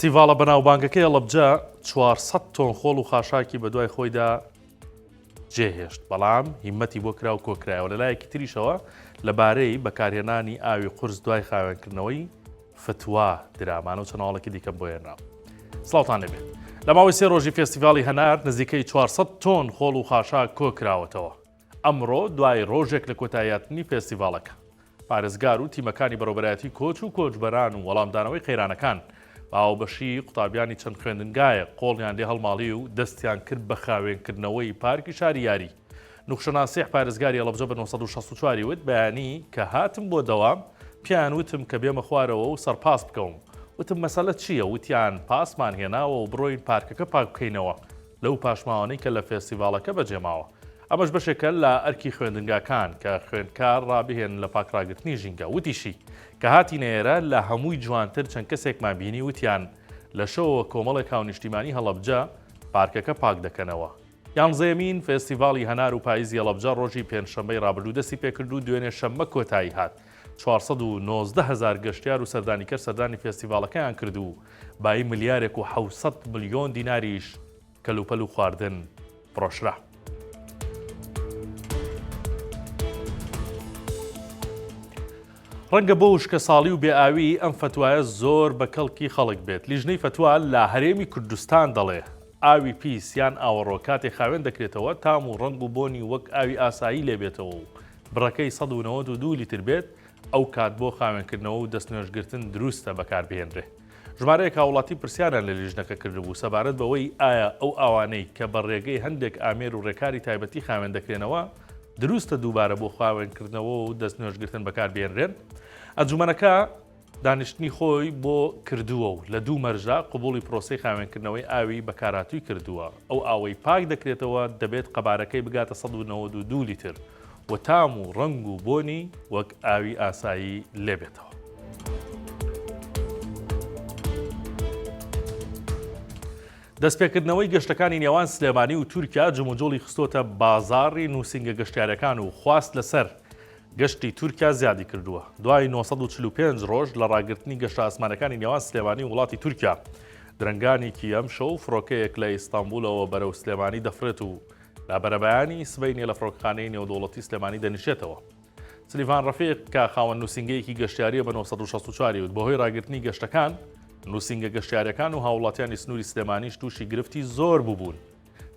فستیڤاڵە بەناوبانگەکەی هەڵەبجە 400 تۆن خۆڵ و خاشاکی بەدوای خۆیدا جێهێشت، بەڵام هیمەتی بۆ کرا و کۆکرایەوە، لەلایەکی تریشەوە لەبارەی بەکارهێنانی ئاوی قورس دوای خاوێنکردنەوەی فتوا درا، مانە و چەند هەواڵێکی دیکەم بۆ هێنراوە. سڵاوتان لێبێت. لە ماوەی سێ ڕۆژی فێستیڤاڵی هەنار نزیکەی 400 تۆن خۆڵ و خاشاک کۆکراوەتەوە. ئەمڕۆ دوای ڕۆژێک لە کۆتاییهاتنی فێستیڤاڵەکە، پارێزگار و تیمەکانی بەڕێوەبەرایەتی کۆچ و کۆچبەران و وەڵامدانەوەی قەیرانەکان بە هاوبەشی قوتابیانی چەند خوێندنگایەک قۆڵیان لێ هەڵماڵی و دەستیان کرد بە خاوێنکردنەوەی پارکی شاری یاری. نوخشە ناسیح پارێزگاری هەڵەبجە بە 964 ی وت، بەیانی کە هاتم بۆ دەوام پێیان وتم کە بێمە خوارەوە و سەرپاس بکەوم، وتم مەسەلە چییە؟ وتیان پاسمان هێناوە و بڕۆین پارکەکە پاک بکەینەوە لەو پاشماوانەی کە لە فێستیڤاڵەکە بەجێماوە. ئەمەش بەشێکە لە ئەرکی خوێندنگاکان کە خوێندکار ڕابهێنن لە پاکڕاگرتنی ژینگە. وتیشی، کە هاتینە ئێرە لە هەمووی جوانتر چەند کەسێکمان بینی وتیان لە شەوەوە کۆمەڵێک هاونیشتیمانی هەڵەبجە پارکەکە پاک دەکەنەوە. یانزەیەمین فێستیڤاڵی هەنار و پاییزی هەڵەبجە ڕۆژی پێنجشەممەی ڕابردوو دەستی پێکرد و دوێنێ شەممە کۆتایی هات. 419 هەزار گەشتیار و سەردانیکەر سەردانی فێستیڤاڵەکەیان کرد و بایی ملیارێک و 700 ملیۆن دیناریش کەلوپەل و خواردن فرۆشرا. ڕەنگە بۆ وشکەساڵی و بێئاوی ئەم فەتوایە زۆر بە کەڵکی خەڵک بێت. لیژنەی فەتوا لە هەرێمی کوردستان دەڵێ، ئاوی پیس یان ئاوەڕۆ کاتێ خاوێن دەکرێتەوە تام و ڕەنگ و بۆنی وەک ئاوی ئاسایی لێ بێتەوە و بڕەکەی 192 لیتر بێت، ئەو کات بۆ خاوێنکردنەوە و دەستنوێژگرتن دروستە بەکاربهێنرێ. ژمارەیەک هاوڵاتی پرسیاریان لە لیژنەکە کردبوو سەبارەت بەوەی ئایا ئەو ئاوانەی کە بە ڕێگەی هەندێک ئامێر و ڕێکاری تایبەتی خاوێن دەکرێنەوە دروستە دووبارە بۆ خاوێنکردنەوە و دەستنوێژگرتن بەکاربهێنرێن؟ ئەنجومەنەکە دانیشتنی خۆی بۆ کردووە و لە دوو مەرجدا قبوڵی پرۆسەی خاوێنکردنەوەی ئاوی بەکارهاتووی کردووە، ئەو ئاوەی پاک دەکرێتەوە دەبێت قەبارەکەی بگاتە 192 لیتر و تام و ڕەنگ و بۆنی وەک ئاوی ئاسایی لێبێتەوە. دەستپێکردنەوەی گەشتەکانی نێوان سلێمانی و تورکیا جموجۆڵی خستۆتە بازاڕی نووسینگە گەشتیارەکان و خواست لەسەر گەشتی تورکیا زیادی کردووە. دوای 945 ڕۆژ لە ڕاگرتنی گەشتە ئاسمانەکانی نێوان سلێمانی و وڵاتی تورکیا، درەنگانێکی ئەمشەو فڕۆکەیەک لە ئیستانبوڵەوە بەرەو سلێمانی دەفڕێت و لە بەرەبەیانی سبەینێ لە فڕۆکەخانەی نێودەوڵەتی سلێمانی دەنیشێتەوە. سلیڤان ڕەفیق کە خاوەن نووسینگەیەکی گەشتیارییە بە 964 ی وت، بەهۆی ڕاگرتنی گەشتەکان، نووسینگە گەشتیارییەکان و هاووڵاتیانی سنووری سلێمانیش تووشی گرفتی زۆر بووبوون.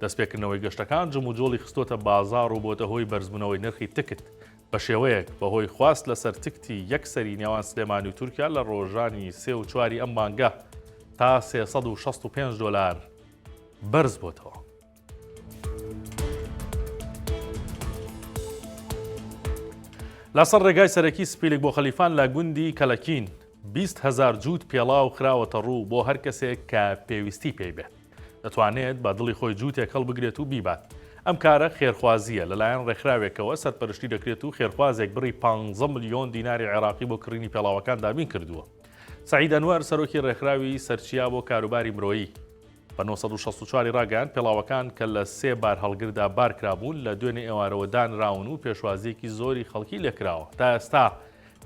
دەستپێکردنەوەی گەشتەکان جموجۆڵی خستۆتە بازاڕ و بۆتە هۆی بەرزبوونەوەی نرخی تکت، بەشێوەیەک بەهۆی خواست لەسەر تکتی یەک سەری نێوان سلێمانی و تورکیا لە ڕۆژانی سێ و چواری ئەم مانگە تا 365 دۆلار بەرزبۆتەوە. لەسەر ڕێگای سەرەکی سپیلک بۆ خەلیفان لە گوندی کەلەکین 20 هەزار جووت پێڵاو خراوەتە ڕوو بۆ هەر کەسێک کە پێویستی پێی بێت دەتوانێت بە دڵی خۆی جووتێک هەڵبگرێت و بیبات. ئەم کارە خێرخوازییە لەلایەن ڕێکخراوێکەوە سەرپەرشتی دەکرێت و خێرخوازێک بڕی 15 ملیۆن دیناری عێراقی بۆ کڕینی پێڵاوەکان دابین کردووە. سەعید ئەنوەر سەرۆکی ڕێکخراوی سەرچیا بۆ کاروباری مرۆیی بە 964 ی ڕاگەیاند، پێڵاوەکان کە لە سێ بارهەڵگردا بارکرابوون، لە دوێنێ ئێوارەوە دانراون و پێشوازییەکی زۆری خەڵکی لێکراوە. تا ئێستا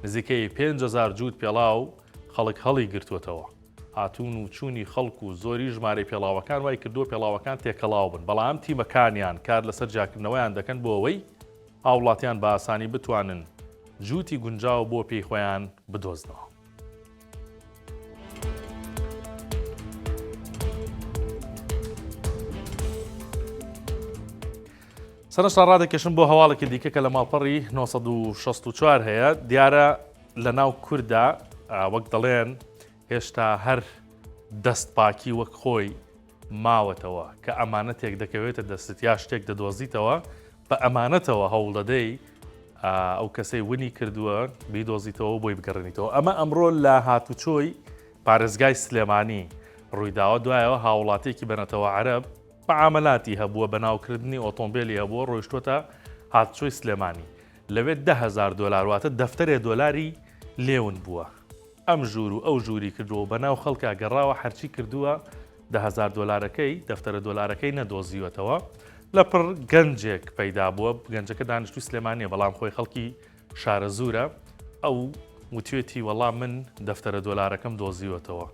نزیکەی 5000 جووت پێڵاو خەڵک هەڵیگرتووەتەوە. هاتوون و چوونی خەڵک و زۆری ژمارەی پێڵاوەکان وای کردووە پێڵاوەکان تێکەڵاو بن، بەڵام تیمەکانیان کار لەسەر جیاکردنەوەیان دەکەن بۆ ئەوەی هاوڵاتیان بە ئاسانی بتوانن جووتی گونجاو بۆ پێی خۆیان بدۆزنەوە. سەرنجتان ڕادەکێشم بۆ هەواڵێکی دیکە کە لە ماڵپەڕی 964 هەیە دیارە لە ناو کووردا وەک دەڵێن هێشتا هەر دەست پاکی وەک خۆی ماوەتەوە کە ئەمانەتێک دەکەوێتە دەستت یا شتێک دەدۆزیتەوە بە ئەمانەتەوە هەوڵ دەدەی ئەو کەسەی ونی کردووە بیدۆزیتەوە بۆی بگەڕێنیتەوە ئەمە ئەمڕۆ لە هاتوچۆی پارێزگای سلێمانی ڕوویداوە دوایەوە هاوڵاتێکی بەنەتەوە عەرەب معاملاتی هەبووە بەناوکردنی ئۆتۆمبیلی هەبووە ڕۆیشتوەتە هاتوچۆی سلێمانی لەوێ 10هزار دلار واتە دەفتەرێ دۆلاری لێون بووە ئەم ژوور و ئەو ژووری کردووە و بەناو خەڵکا گەڕاوە هەرچی کردووە 10,000 دۆلارەکەی دەفتەرە دۆلارەکەی نەدۆزیوەتەوە لەپڕ گەنجێک پەیدا بووە گەنجەکە دانیشتووی سلێمانیە بەڵام خۆی خەڵکی شارەزوورە ئەو وتوێتی وەڵا من دەفتەرە دۆلارەکەم دۆزیوەتەوە.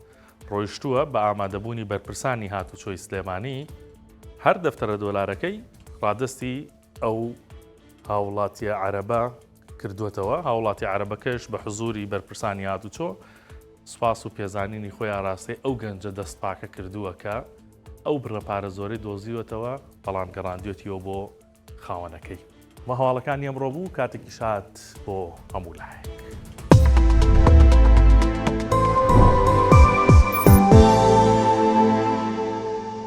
ڕۆیشتووە بە ئامادەبوونی بەرپرسانی هاتوچۆی سلێمانی هەر دەفتەرە دۆلارەکەی ڕادەستی ئەو هاوڵاتیە عەرەبە کردووەتەوە، هاوڵاتی عەرەبەکەش بە حزوری بەرپرسانی هاتوچۆ سوپاس و پێزانینی خۆی ئاراستەی ئەو گەنجە دەست پاکە کردووە کە ئەو بڕە پارە زۆرەی دۆزیوەتەوە بەڵام گەڕاندوێتیەوە بۆ خاوەنەکەی. مە هەواڵەکانی ئەمڕۆ بوو کاتێکی شاد بۆ هەموو لایەک.